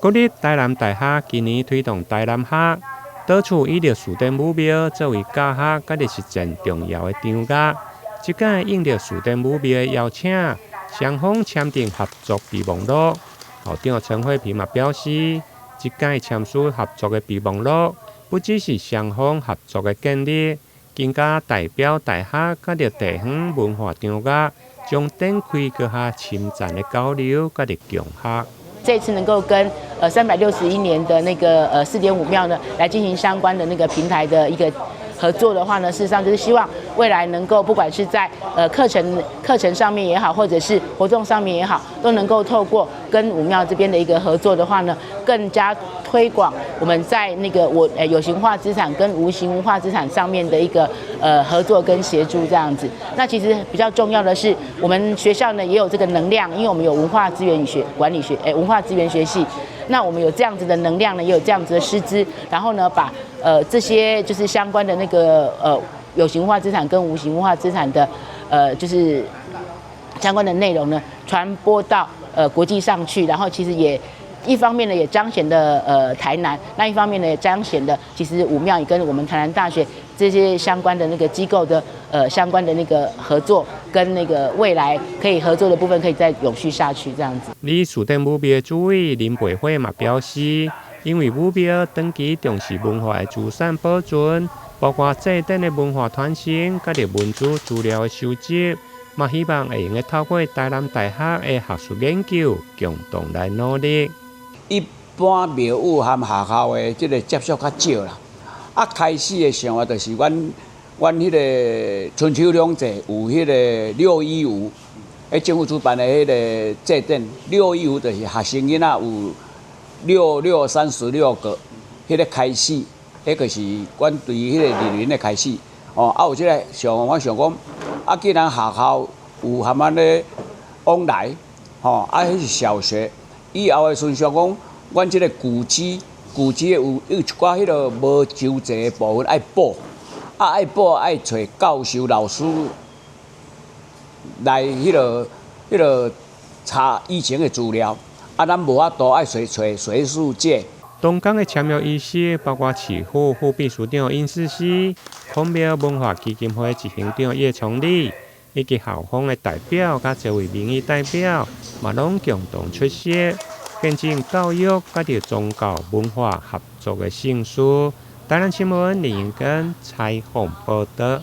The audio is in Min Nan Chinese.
國立臺南大學今年推動臺南學，導出以著士典武廟作為教學佮實踐重要的場合。這擺應著士典武廟的邀請，雙方簽訂合作備忘錄。校長陳慧萍嘛表示，這擺簽署合作的備忘錄，不只是雙方合作的建立，更加代表大學佮著地方文化場合，將展開閣較深層的交流佮著共學。這次能夠跟361年的那個四點武廟呢，來進行相關的那個平台的一個合作的話呢，事實上就是希望未來能夠不管是在課程上面也好，或者是活動上面也好，都能夠透過跟武廟這邊的一個合作的話呢，更加推廣我們在那個我有形文化資產跟無形文化資產上面的一個合作跟協助這樣子。那其實比較重要的是，我們學校呢也有這個能量，因為我們有文化資源學管理學，文化資源學系。那我們有這樣子的能量呢，也有這樣子的師資，然後呢，把這些就是相關的那個有形文化資產跟無形文化資產的就是相關的內容呢，傳播到國際上去，然後其實也一方面呢也彰顯了台南，那一方面呢也彰顯了其實武廟也跟我們台南大學這些相關的那個機構的相關的那個合作，跟那個未來可以合作的部分可以再永續下去這樣子。而士典武廟的主委林培慧嘛表示，因為武廟長期重視文化的資產保存，包括祭典的文化傳承，佮著文字資料的收集，嘛希望會用得透過台南大學的學術研究，共同來努力。一般廟宇和學校的這個接觸較少啦。啊，開始的想法就是阮彼個春秋兩祭有彼個六一五，彼政府主辦的彼個祭典，六一五就是學生囡仔有六六三十六個，彼個開始，彼個是阮對彼個日輪的開始。哦，啊有這個想，我想講，啊，既然學校有含按呢往來，吼，啊，彼是小學，以後的順序講，阮這個古蹟，古蹟有一寡彼個無周濟的部分愛補，啊愛補愛揣教授老師來彼個查以前的資料，啊，咱無法度愛揣學術界。當天的簽約儀式包括市府副秘書長尹世熙、孔廟文化基金會執行長葉崇禮，以及校方的代表佮這位民意代表，嘛攏共同出席，見證教育佮著宗教文化合作的盛事。台南新聞林英根採訪報導。